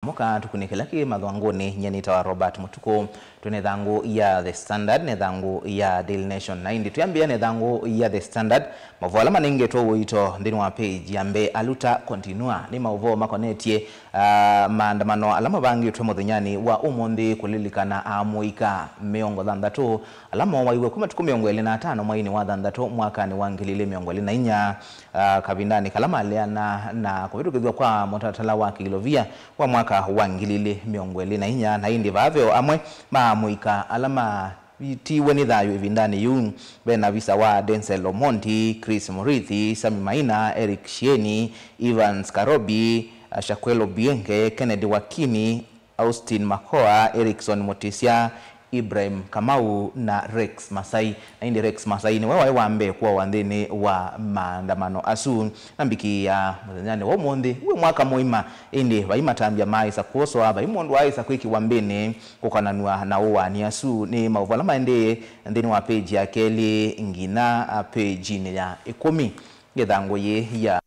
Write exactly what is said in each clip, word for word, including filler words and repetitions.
Ũka tũkunĩkĩla kĩ mathangũnĩ, nyie nĩtawa Robert Mũtukũ. Twĩ na ĩthangũ ya The Standard na ĩthangũ ya Daily Nation. Na ĩndĩ twĩambĩĩa na ĩthangũ ya The Standard, maũvoo ala manengetwe ũito nthĩnĩ wa page ya mbee, Aluta Continua, nĩ maũvoo makonetye, ah, maandamano ala mavangĩtwe mũthenyanĩ wa ũmũnthĩ kũlilikana amũika mĩongo thanthatũ ala moowaiwe kuma matukũ mĩongo ĩlĩ na atano mweinĩ wa thanthatũ mwakanĩ wa ngili ilĩ mĩongo ĩlĩ na inya, ah, kavindanĩ kala maleana na kũvĩtũkĩthw'a kwa mũtalatala wa kĩilovia wa mwaka wa ngili ilĩ mĩongo ĩlĩ na inya, na ĩndĩ vaa ve o amwe ma amũika ala matiiwe nĩ thayũ ĩvindanĩ yĩu. Ve na visa wa Denzel Omondi, Chris Murithi, Sammy Maina, Eric Shieni, Evans Karobi, Shaquel Obienge, Kennedy Wakini, Austin Makoa, Erickson Mutisya, Ibrahim Kamau na Rex Masai. Na ĩndĩ Rex Masai nĩwe waĩ wa mbee kũawa nthĩnĩ wa maandamano asu. Na mbikĩa mũthenyanĩ wa ũmũnthĩ, wĩ mwaka mũima, ĩndĩ vai matambya maaĩsa kwosoa, vai mũndũ waaĩsa kwĩkĩwa mbĩnĩ kũkonanw'a na ũwaani asu. Nĩ maũvoo ala maendee nthĩnĩ wa page ya kelĩ nginya, ah, page-inĩ ya ĩkũmi. Ĩthangũ yĩĩ ya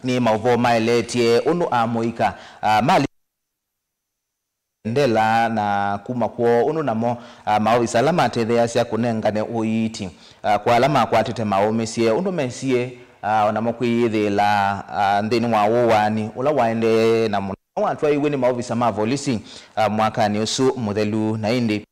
nĩ maũvoo maeleetye ũndũ amũika, ah, mali ndela na kuma kwoo, ũndũ namo, ah, maovisa ala matetheeasya kũnengane ũiiti, ah, kwa ala makwatĩte maũmĩsye ũndũ mesie, ah, o namo kwĩyĩthĩĩla, ah, nthĩnĩ wa ũwaani ũla waendee na mũno watwaiwe nĩ maovisa ma volisi, ah, mwakanĩ ũsu mũthelu. Na ĩndĩ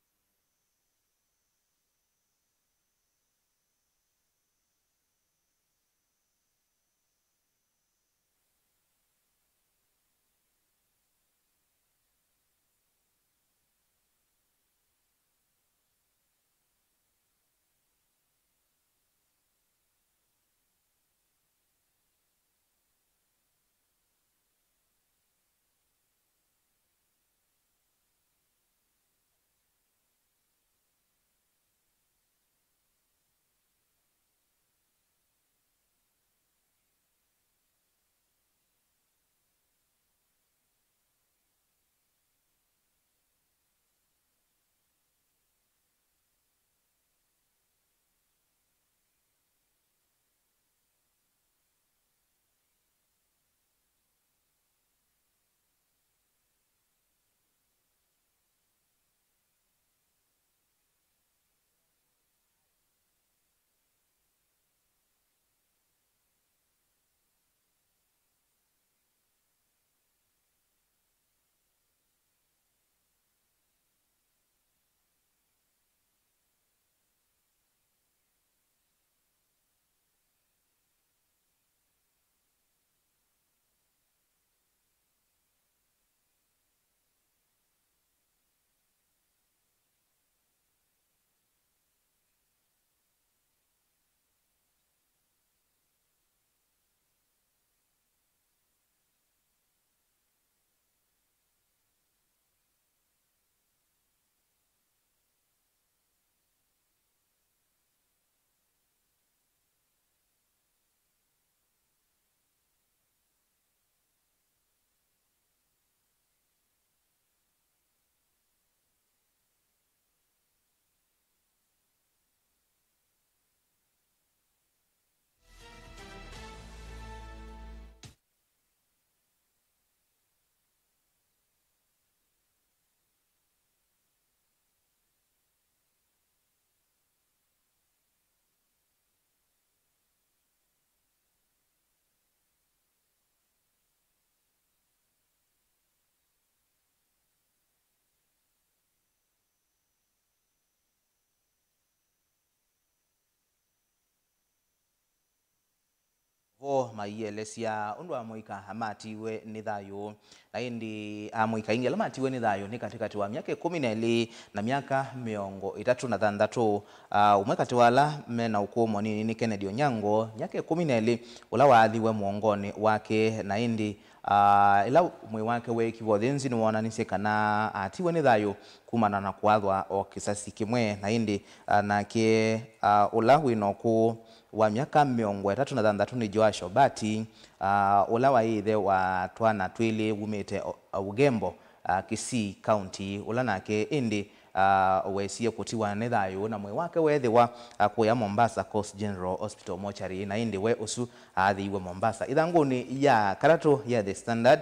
Vo maielesya ũndũ amũika matiiwe nĩ thayũ. Na ĩndĩ amũika aingĩ ala matiiwe nĩ thayũ nĩ katĩkatĩ wa myaka ĩkũmi na ĩlĩ na myaka mĩongo ĩtatũ na thanthatũ. Ah, ũmwe katĩ wa ala me na ũkũũ mũnini nĩ Kennedy Onyango, myaka ĩkũmi na ĩlĩ, ũla waathiwe mũongonĩ wake, na ĩndĩ, ah, ĩla mwĩĩ wake weekiwe ũthĩnzi nĩwoonanisye kana atiiwe nĩ thayũ kumana na kũathwa o kĩsasi kĩmwe. Na ĩndĩ, ah, nake, ah, ũla wĩ na ũkũũ wa myaka mĩongo ĩtatũ na thanthatũ nĩ Joash Obati, ah, ũla waĩ ĩthe wa twana twĩlĩ wumĩte O-, Ugembo, ah, Kisii County, ũla nake ĩndĩ, ah, wesie kũtiwa nĩ thayũ na mwĩĩ wake weethĩwa, ah, kũya Mombasa Coast General Hospital mortuary, na ĩndĩ we ũsu aathĩiwe Mombasa. Ĩthangũnĩ ya katatũ ya The Standard,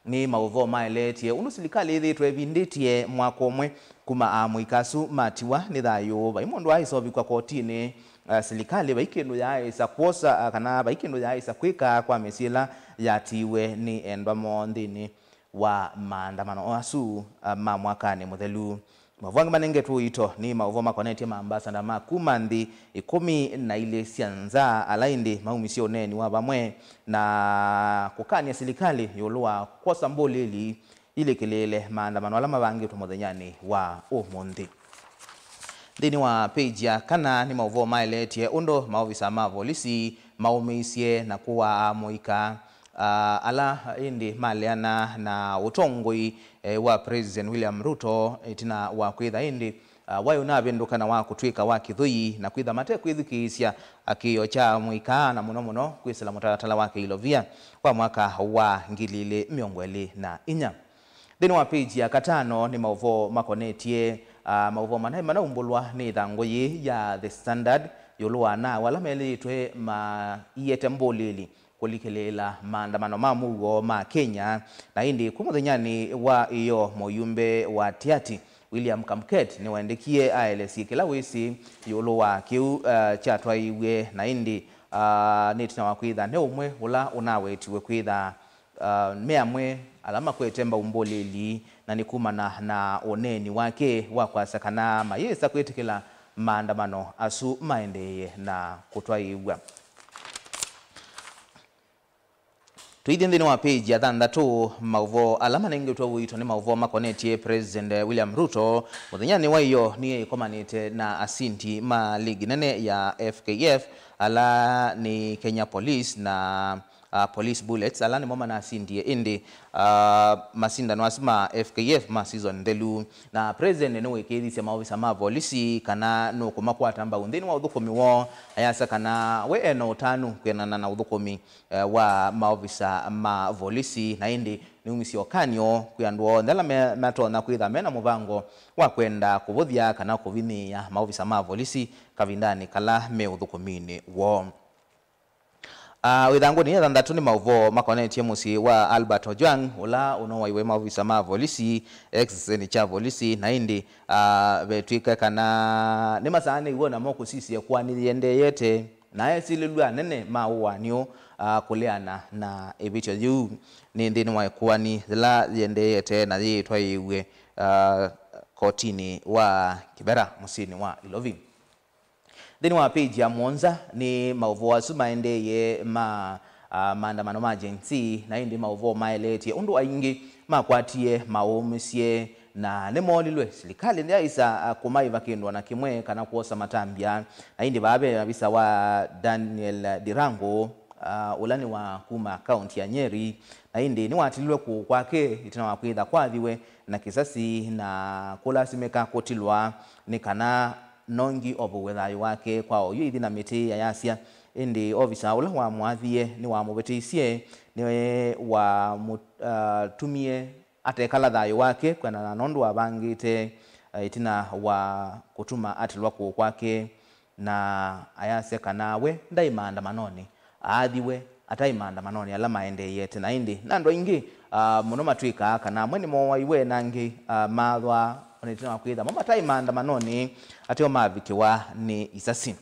nĩ maũvoo maeleetye ũndũ silikalĩ ĩthĩĩtwe ĩvindĩtye mwaka ũmwe kuma amũika asu matiwa nĩ thayũ. Vai mũndũ aĩsa ũvikwa kotinĩ, ah, silikalĩ vai kĩndũ yaaĩsa kwosa, ah, kana vai kĩndũ yaaĩsa kwĩka kwa mĩsyĩ ĩla yatiiwe nĩ endwa moo nthĩnĩ wa maandamano asu, ah, ma mwakanĩ mũthelu. Maũvoo angĩ manengetwe ũito nĩ maũvoo makonetye maambasada ma kuma nthĩ ĩkũmi na ilĩ sya nza, ala ĩndĩ maumisye ũneeni wa vamwe na kũkany'a silikalĩ ĩũlũ wa kwosa mbũlĩli ilikĩlĩĩle maandamano ala mavangĩtwe mũthenyanĩ wa ũmũnthĩ. Nthĩnĩ wa page ya kana nĩ maũvoo maeleetye ũndũ maovisa ma volisi maũmĩisye na kũaa amũika, ah, ala ĩndĩ maleana na ũtongoi, eh, wa President William Ruto ĩtina wa kwĩtha ĩndĩ, ah, waĩ ũnavĩndũka na wa kũtw'ĩka wa kĩthũi na kwĩtha matekwĩthukĩĩsya kĩĩo kya amũika, na mũno mũno kwĩsĩla mũtalatala wa kĩilovia wa mwaka wa ngili ilĩ mĩongo ĩlĩ na inya. Nthĩnĩ wa page ya katano nĩ maũvoo makonetye, ah, maũvoo mana manaumbũlwa nĩ ĩthangũ yĩĩ ya The Standard ĩũlũ wa anao ala melĩĩtwe maiete mbũlĩli kũlikĩlĩĩla maandamano ma mũuo ma Kenya, na ĩndĩ kwĩ mũthenyanĩ wa ĩyoo mũyumbe wa Tiaty William Kamket nĩwaendekie aelesye kĩla wĩsĩ ĩũlũ wa kĩu, ah, kyatwaĩiw'e, na ĩndĩ, ah, nĩ ĩtina wa kwĩtha nĩ ũmwe ũla ũnawetiwe kwĩtha ah, me amwe ala makwete mbau mbũlĩli, na nĩ kumana na ũneeni wake wa kwasya kana mayĩsa kwĩtĩkĩla maandamano asu maendeeye na kũtwaĩĩw'a. Tũithi nthĩnĩ wa page ya thanthatũ, maũvoo ala manengetwe ũito nĩ maũvoo makonetye President William Ruto mũthenyanĩ wa ĩyoo nĩyeĩkomanĩte na asindi ma ligi nene ya F K F, ala nĩ Kenya Police na ah, Police Bullets, ala nĩmo manasindie ĩndĩ, ah, masindano asu ma F K F ma season nthelu. Na President nĩwĩkĩĩthisye maovisa ma volisi kana nũkũmakwata mbau nthĩnĩ wa ũthũkũmi woo, ayasya kana we ena ũtanu kwĩanana na ũthũkũmi, eh, wa maovisa ma volisi, na ĩndĩ nĩumisye ũkany'o kwĩ andũ onthe ala me-, matonya kwĩtha mena mũvango wa kwenda kũvũthya kana kũvinyĩĩa maovisa ma volisi kavindanĩ kala me ũthũkũminĩ woo. Ah, wĩthangũnĩ ya thanthatũ nĩ maũvoo makonetye mũsyĩ wa Albert Ojwang, ũla ũnowaiwe maovisa ma volisi, eh, kĩseseni kya volisi, na ĩndĩ, ah, vetw'ĩka kana nĩmasaanĩw'e namo kũsisya ĩkoani yĩendeeyete, na esilĩlw'a anene ma ũaani ũũ, ah, kũleana na ĩvĩtyo yĩu. Nĩ nthĩnĩ wa ĩkoani yĩla yĩendeeyete na yĩĩtwaĩĩw'e, ah, kotinĩ wa Kibera mũsyĩnĩ wa Ilovi. Nthĩnĩ wa page ya mũonza nĩ maũvoo asu maendeeye ma, ah, maandamano ma Gen Z, na ĩndĩ maũvoo maeleetye ũndũ aingĩ makwatie maũmĩsye na nĩmoolilwe. Silikalĩ ndyaĩsa, ah, kũmaĩva kĩndũ o na kĩmwe kana kwosa matambya. Na ĩndĩ vaa ve avisa wa Daniel Ndirango, ah, ũla nĩ wa kuma kaunti ya Nyeri, na ĩndĩ nĩwatililwe kũũ kwake ĩtina wa kwĩtha kwathiwe na kĩsasi na kũlasimĩka kũtilwa nĩ kana nongi ovũw'e thayũ wake kwa oyu ĩthi na mĩtĩ ayasya. Ĩndĩ ovisa ũla wamwathie nĩwamũvĩtĩisye, nĩwamũtumie atekala thayũ wake kwĩanana na ũndũ wavangĩte, eh, ĩtina wa kũtuma atilwa kũũ kwake, na ayasya kana we ndaĩ maandamanonĩ, aathiwe ataĩ maandamanonĩ ala maendeeyete. Na ĩndĩ na andũ aingĩ, ah, mũno matw'ĩkaa kana amwe nĩmowaiwe na angĩ, ah, maathwa o na ĩtina wa kwĩtha mo mataĩ maandamanonĩ ateo mavikĩwa nĩ isasi.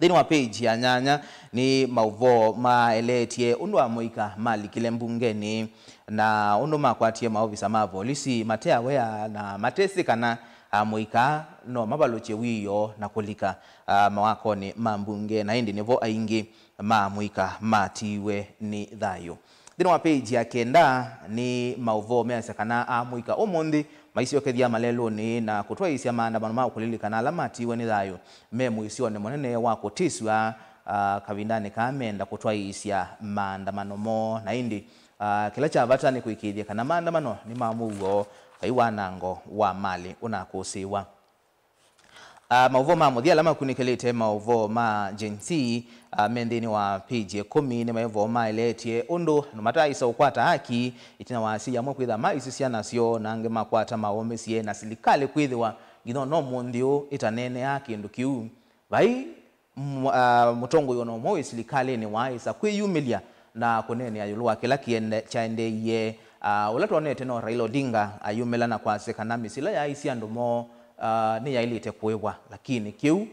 Nthĩnĩ wa page ya nyanya nĩ maũvoo maeleetye ũndũ amũika malikile mbungenĩ na ũndũ makwatie maovisa ma volisi mate awea na matesĩ kana amũika no mavalũkye wĩoo na kũlika, ah, mawakonĩ ma mbunge, na ĩndĩ nĩvo aingĩ ma amũika matiiwe nĩ thayũ. Nthĩnĩ wa page ya kenda nĩ maũvoo measya kana amũika ũmũnthĩ maisyokethya malelũnĩ na kũtwaĩĩsya maandamano ma kũlilikana ala matiiwe nĩ thayũ me mũisyonĩ mũnene wa kũtĩsw'a, ah, kavindanĩ kaa meenda kũtwaĩĩsya maandamano moo. Na ĩndĩ, ah, kĩla kya vata nĩ kũĩkĩĩthya kana maandamano nĩ ma mũuo, vai wanango wa malĩ ũnakũsĩĩwa. Ah, maũvoo ma mũthya ala makunĩkĩlĩte maũvoo ma Gen Z, ah, me nthĩnĩ wa page ĩkũmi nĩ maũvoo maeleetye ũndũ andũ mataaĩsa ũkwata haki ĩtina wa asyai amwe kwĩtha maisisya nasyo na angĩ makwata maũmĩsye na silikalĩ kwĩthĩwa Nginya ona ũmũnthĩ ũũ ĩtaneeneaa kĩndũ kĩu. Vai m- ah, mũtongoi ona ũmwe wĩ silikalĩnĩ waaĩsa kwĩyumĩlya na kũneenea ĩũlũ wa kĩla kĩende- kyaendeeie. Ah, ũla twonete no Raila Odinga ayumĩla na kwasya kana mĩsyĩ ĩla yaaisye andũ moo, ah, nĩyaĩlĩte kũĩvwa, lakini kĩu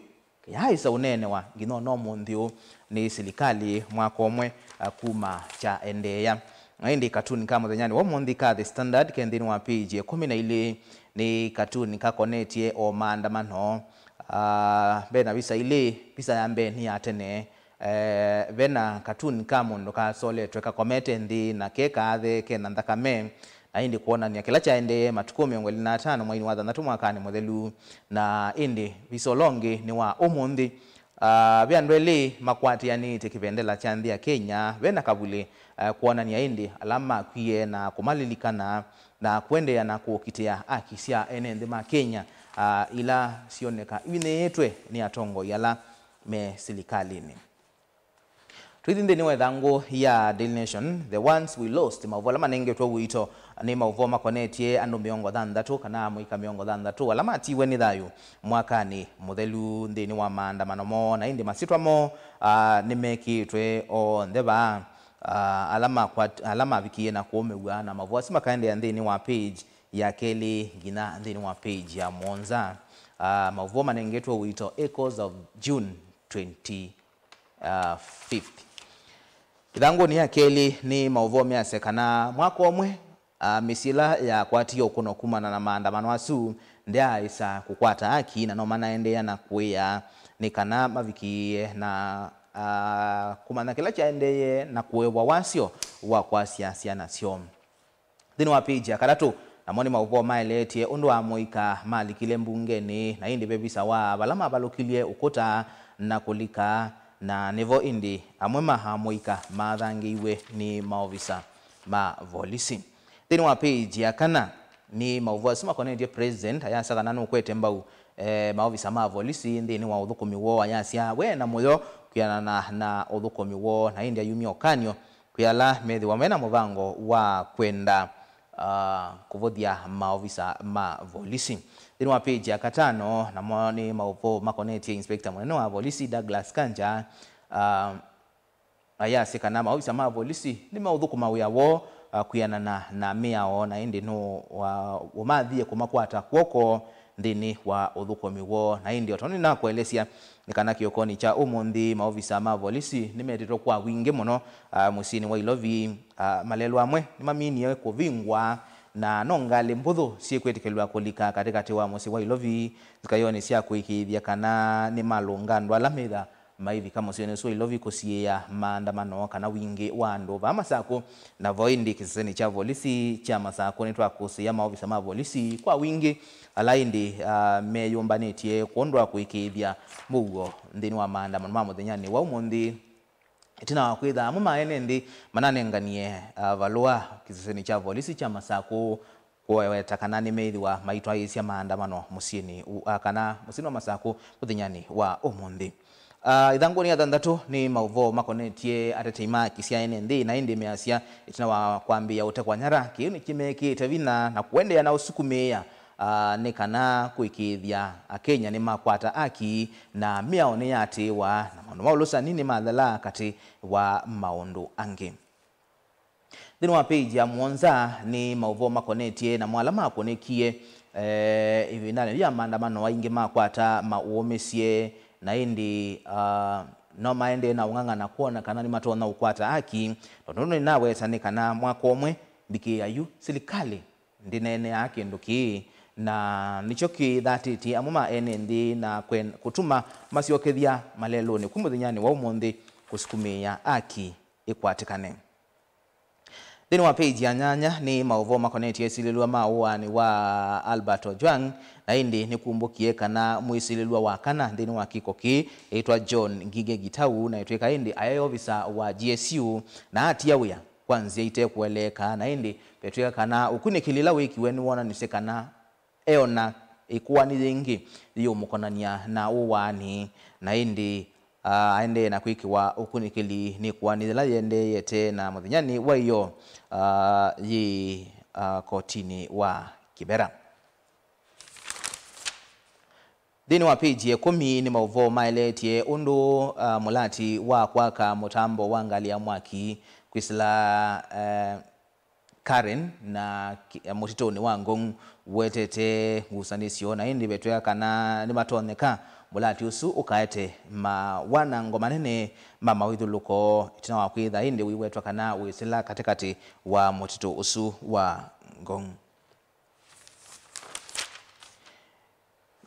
kĩyaaĩsa ũneenewa nginya ona ũmũnthĩ ũũ nĩ silikalĩ mwaka ũmwe, ah, kuma kyaendeea. Na ĩndĩ katuni ka mũthenyanĩ wa ũmũnthĩ ka The Standard ke nthĩnĩ wa page ya ĩkũmi na ilĩ, nĩ katuni kakonetye o maandamano. Ah, ve na visa ilĩ, visa ya mbee nĩ ya tene. Eh, ve na katuni ka mũndũ kasoletwe kakomete nthĩ na ke kaathe ke na nthakame, na ĩndĩ kwonany'a kĩla kyaendee matukũ mĩongo ĩlĩ na atano mweinĩ wa thanthatũ mwakanĩ mũthelu. Na ĩndĩ visa ũla ũngĩ nĩ wa ũmũnthĩ. Ah, ve andũ elĩ makwatĩanĩte kĩvendela kya nthĩ ya Kenya ve na kavulĩ, eh, kwonany'a ĩndĩ ala makwie na kũmalilikana na kũendeea na kũkitĩa aki sya ene nthĩ ma Kenya, ah, ila syoneka ivinyĩĩtwe nĩ atongoi ala me silikalĩnĩ. Tũithi nthĩnĩ wa ĩthangũ ya Daily Nation, the ones we lost, maũvoo ala manengetwe ũito nĩ maũvoo makonetye andũ mĩongo thanthatũ kana amũika mĩongo thanthatũ ala matiwe nĩ thayũ mwakanĩ mũthelu nthĩnĩ wa maandamano moo, na ĩndĩ masyĩtwa moo, ah, nĩmekĩĩtwe onthe vaa, ah, ala makwat- ala mavikie na kũũmĩw'a, na maũvoo asu makaendeea nthĩnĩ wa page ya kelĩ nginya nthĩnĩ wa page ya mũonza. Ah, maũvoo manengetwe ũito, Echoes of June twenty, ah, fifth. Ĩthangũnĩ ya kelĩ nĩ maũvoo measya kana mwaka ũmwe, ah, mĩsyĩ ĩla yakwatie ũkũno kumana na maandamano asu ndĩaaĩsa kũkwata aki, na no manaendeea na kũĩa nĩ kana mavikĩĩe na, ah, kũmanya kĩla kyaendeeye na kũĩvwa wasyo wa kwasya syana syoo. Nthĩnĩ wa page ya katatũ, namo nĩ maũvoo maeleetye ũndũ amũika malikile mbungenĩ, na ĩndĩ ve visa wa vala mavalũkilye ũkũta na kũlika, na nĩvo ĩndĩ amwe ma amũika mathangĩiwe nĩ maovisa ma volisi. Nthĩnĩ wa page ya kana, nĩ maũvoo asu makonetye president ayasya kana nũkwete mbau, eh, maovisa ma volisi nthĩnĩ wa ũthũkũmi woo, ayasya we na mũyo kwĩanana na ũthũkũmi woo, na ĩndĩ ayumya ũkany'o kwĩ ala methĩwa mena mũvango wa kwenda, ah, kũvũthya maovisa ma volisi. Nthĩnĩ wa page ya katano, namo nĩ maũvoo makonetye inspector mũnene wa volisi Douglas Kanja, ah, ayasya kana maovisa ma volisi nĩmaũthũkũma wĩa woo, ah, kwĩanana na mĩao, na ĩndĩ nũ wa- ũmathie kũmakwata kw'oko nthĩnĩ wa ũthũkũmi woo. Na ĩndĩ o tondũ nĩnakũelesya, nĩ kana kĩokonĩ kya ũmũnthĩ maovisa ma volisi nĩmetĩtwe kwa wingĩ mũno, ah, mũsyĩnĩ wa Ilovi. Ah, malelũ amwe nĩmaminie kũvingwa, na no ngalĩ mbũthũ syĩkwĩtĩkĩlw'a kũlika katĩkatĩ wa mũsyĩ wa Ilovi nzikayonĩ sya kũĩkĩĩthya kana nĩmalũnga andũ ala metha maivika mũsyĩnĩ ũsu wa Ilovi kũsiĩĩa maandamano kana wingĩ wa andũ vaa Masakũ. Na vo ĩndĩ kĩsesenĩ kya volisi kya Masakũ nĩtwakũsĩĩa maovisa ma volisi kwa wingĩ ala ĩndĩ, ah, meyũmbanĩtye kwondũ wa kũĩkĩĩthya mũuo nthĩnĩ wa maandamano ma mũthenyanĩ wa ũmũnthĩ. Ĩtina wa kwĩtha amwe ma ene nthĩ mananenganie, ah, valũa kĩsesenĩ kya volisi kya Masakũ kũweta kana nĩmeĩthĩwa maitwaĩĩsya maandamano mũsyĩnĩ u- a, kana mũsyĩnĩ wa Masakũ mũthenyanĩ wa ũmũnthĩ. Ah, ĩthangũnĩ ya thanthatũ nĩ maũvoo makonetye atetei ma haki sya ene nthĩ, na ĩndĩ measya ĩtina wa kwambĩĩa ũtekwa nyara, kĩu nĩkĩmekĩĩte vinya na kũendeea na ũsukumĩĩa, ah, nĩ kana kũĩkĩĩthya Akenya nĩmakwata haki na mĩao nĩyatĩĩwa na maũndũ ma ũlũsani nĩmathelaa katĩ wa maũndũ angĩ. Nthĩnĩ wa page ya mũonza nĩ maũvoo makonetye namo ala makũnĩkie, eh, ĩvindanĩ ya maandamano aingĩ makwata maũũmĩsye, na ĩndĩ, ah, no maendee na ũng'ang'ana kwona kana nĩmatonya ũkwata haki, tondũ nĩnaweta nĩ kana mwaka ũmwe mbikĩĩa yu silikalĩ ndĩneeneaa kĩndũ kĩĩ, na nĩkyo kĩthatĩtye amwe ma ene nthĩ na kwen- kũtuma masyokethya malelũnĩ ku mũthenyanĩ wa ũmũnthĩ kũsukumĩĩa haki ĩkwatĩkane. Nthĩnĩ wa page ya nyanya nĩ maũvoo makonetye ĩsilĩlw'a ma ũaani wa Albert Ojwang, na ĩndĩ nĩkumbũkie kana mwĩsilĩlw'a wa kana nthĩnĩ wa kĩko kĩĩ eĩtwa John Ngige Gitau, na ĩtwĩka ĩndĩ aĩ ovisa wa G S U na atia wĩa kwa nzĩa itekũeleeka, na ĩndĩ vetw'ĩka kana ũkunĩkĩli ũla wĩkiwe nĩwonanisye kana eona ĩkũani yĩngĩ yĩũmũkonany'a na ũaani, na ĩndĩ, ah, aendee na kwĩkĩwa ũkunĩkĩli nĩ ĩkũani yĩla yĩendeete na mũthenyanĩ wa ĩyoo, ah, yĩ, ah, kotinĩ wa Kibera. Nthĩnĩ wa page ya ĩkũmi nĩ maũvoo maeleetye ũndũ, ah, mũlati wa kwaka mũtambo wa ngalĩ ya mwaki kwĩsĩla, eh, Karen na ki-, mũtitũnĩ wa Ngong wetete ngusanĩsyo, na ĩndĩ vetwĩa kana nĩmatonyeka mũlati ũsu ũkaete mawanango manene ma mawĩthũlũko ĩtina wa kwĩtha ĩndĩ wĩwetwa kana wĩsĩla katĩkatĩ wa mũtitũ ũsu wa Ngong.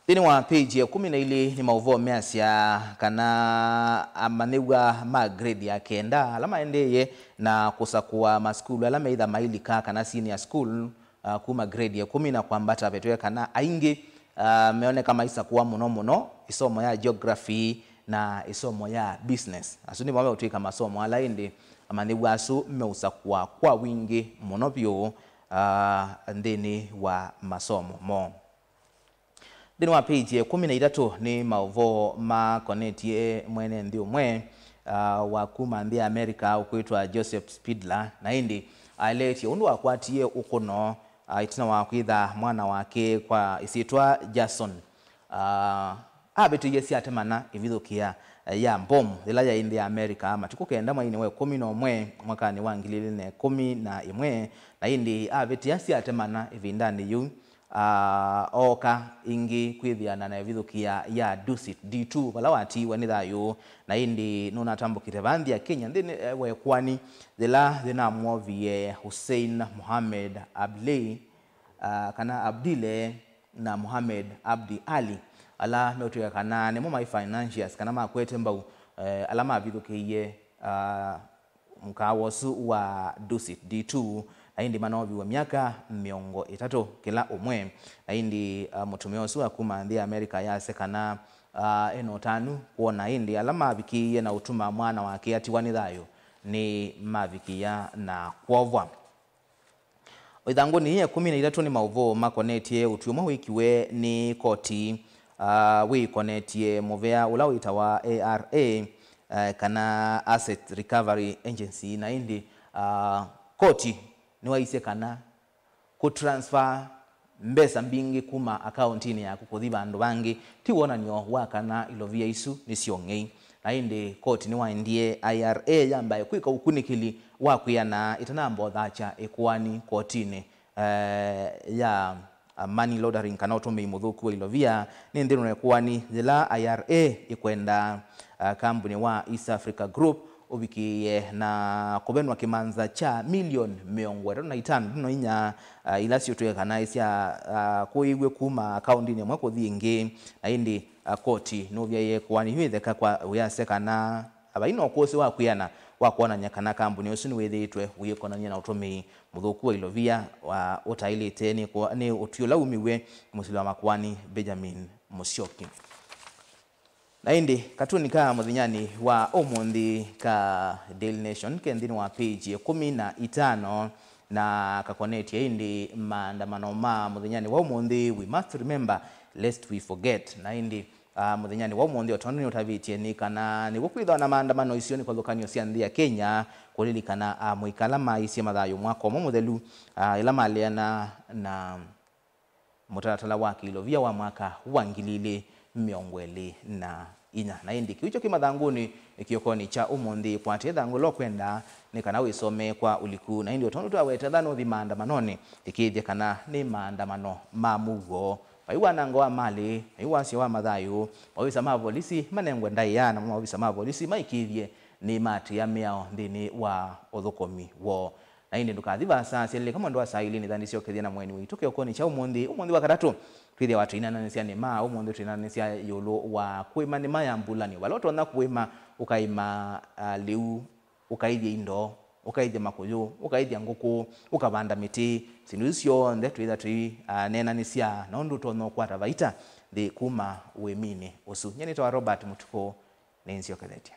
Nthĩnĩ wa page ya ĩkũmi na ilĩ nĩ maũvoo measya kana amanyĩw'a ma grade ya kenda ala maendeeye na kũsakũa masukulu ala meĩtha mailika kana senior school, ah, kuma grade ya ĩkũmi na kwambata vetwĩe kana aingĩ, ah, meoneka maisakũa mũno mũno ĩsomo ya geography na ĩsomo ya business. Asu nĩmo meũtw'ĩka masomo ala ĩndĩ amanyĩw'a asu meũsakũa kwa wingĩ mũno vyũ, ah, nthĩnĩ wa masomo moo. Nthĩnĩ wa page ya ĩkũmi na itatũ nĩ maũvoo makonetye mwene nthĩ ũmwe, ah, wa kuma nthĩ ya America ũkwĩtwa Joseph Spindler, na ĩndĩ aeleetye ũndũ wakwatie ũkũno, ah, ĩtina wa kwĩtha mwana wake kwa ĩsyĩtwa Jason, ah, avĩtĩie syatemana ĩvithũkĩa, eh, ya mbomu yĩla yaĩ nthĩ ya America matukũ kenda mweinĩ wa ĩkũmi na ũmwe mwakanĩ wa ngili ilĩ na ĩkũmi na ĩmwe, na ĩndĩ avĩtĩa syatemana ĩvindanĩ yĩu. Ah, ooka ĩngĩ kwĩthĩana na ĩvithũkĩa ya Dusit D two, vala watiiwe nĩ thayũ, na ĩndĩ nũnatambũkĩte vaa nthĩ ya Kenya nthĩnĩ, eh, wa ĩkoani yĩla yĩnamwovie Hussein Mohamed Abdile, ah, kana Abdile na Mohamed Abdi Ali, ala meũtw'ĩka kana nĩmo maĩ financiers kana makwete mbau, eh, ala mavithũkĩie, ah, mũkaawa ũsu wa Dusit D two, na ĩndĩ manoviwe myaka mĩongo ĩtatũ kĩla ũmwe. Na ĩndĩ, ah, mũtumĩa ũsu wa kuma nthĩ ya America yasya kana, ah, ena ũtanu kwona ĩndĩ ala mavikĩie na ũtuma mwana wake atiwa nĩ thayũ nĩ mavikĩa na kwovwa. Ĩthangũnĩ yĩ ya ĩkũmi na itatũ nĩ maũvoo makonetye ũtwi ũmwe wĩkiwe nĩ koti, ah, wĩkonetye mũvea ũla wĩtawa A R A, eh, kana Asset Recovery Agency, na ĩndĩ, ah, koti nĩwaisye kana kũtransfer mbesa mbingĩ kuma akauntinĩ yaku kũthi vandũ vangĩ ti wonany'o wa kana ilovia isu nĩ syong'ei. Na ĩndĩ koti nĩwaendie I R A yambae kwĩka ũkunĩkĩli wa kwĩana ĩtanamba ũthakya ĩkoani kotinĩ, eh, ya, ah, money laundering kana ũtũmĩi mũthũku wa ilovia. Nĩ nthĩnĩ wa ĩkoani yĩla I R A ĩkwenda, ah, kambuni wa East Africa Group ũvikĩĩe na kũvenwa kĩmanza kya milioni mĩongo ĩtatũ na itano na inya, ah, ila syĩtw'ĩkanaĩsya, ah, kũĩw'e kuma akaundinĩ ĩmwe kũthi ĩngĩ. Na ĩndĩ, ah, koti nũvyaĩe ĩkoani yu ĩtheka kwa ũyasya kana vai na ũkũsĩ wa kwĩana wa kwonany'a kana kambuni ũsu nĩwĩthĩĩtwe ũyĩkonany'a na ũtũmĩi mũthũku wa ilovia wa ũtaĩlĩte nĩ kwa-, nĩ ũtwi ũla wumiw'e mũsili wa makoani Benjamin Musyoki. Na ĩndĩ, katuni ka mũthenyanĩ wa ũmũnthĩ ka Daily Nation ke nthĩnĩ wa page ĩkũmi na itano, na kakonetye ĩndĩ maandamano ma mũthenyanĩ wa ũmũnthĩ, "We must remember, lest we forget." Na ĩndĩ, ah, mũthenyanĩ wa ũmũnthĩ, o tondũ nĩũtavĩtye, nĩ kana nĩw'o kwĩthĩwa na maandamano isionĩ kĩvathũkany'o sya nthĩ ya Kenya kũlilikana amũika ala maisye mathayũ mwaka ũmwe mũthelu, ah, ĩla maleana na mũtalatala wa kĩilovia wa mwaka wa ngili ilĩ mĩongo ĩlĩ na inya. Na ĩndĩ kĩu kyo kĩ mathangũnĩ kĩokonĩ kya ũmũnthĩ. Kwatya ĩthangũ ĩla ũkwenda nĩ kana wĩsomee kwa ũliku. Na ĩndĩ o tondũ twaweta thana ũthi maandamanonĩ, ĩkĩĩthya kana nĩ maandamano ma mũuo. Vai wanango wa malĩ, vai wasyo wa mathayũ, maovisa ma volisi manengwe ndaĩa, namo maovisa ma volisi maĩkĩĩthye nĩmatĩa mĩao nthĩnĩ wa ũthũkũmi woo. Na ĩndĩ ndũkathi vaasa, syalĩlĩka mwendo wa saa ilĩ nĩthanĩsyokethya na mũeni witũ kĩokonĩ kya ũmũnthĩ. Ũmũnthĩ wa katatũ, twĩthĩawa tũinananĩsya nĩma. Ũmũnthĩ tũinananĩsya ĩũlũ wa kũĩma nĩma ya mbũlanĩo. Vala ũtonya kũĩma, ũkaĩma, ah, lĩu, ũkaĩthya indo, ũkaĩthya makũyũ, ũkaĩthya ngũkũ, ũkavanda mĩtĩ. Syĩndũ isu syonthe twĩtha tũi, ah, nenanĩsya na ũndũ ũtonya ũkwata vaita nthĩ kuma ũĩminĩ ũsu. Nyie nĩtawa Robert Mũtukũ, nĩnsyokethete.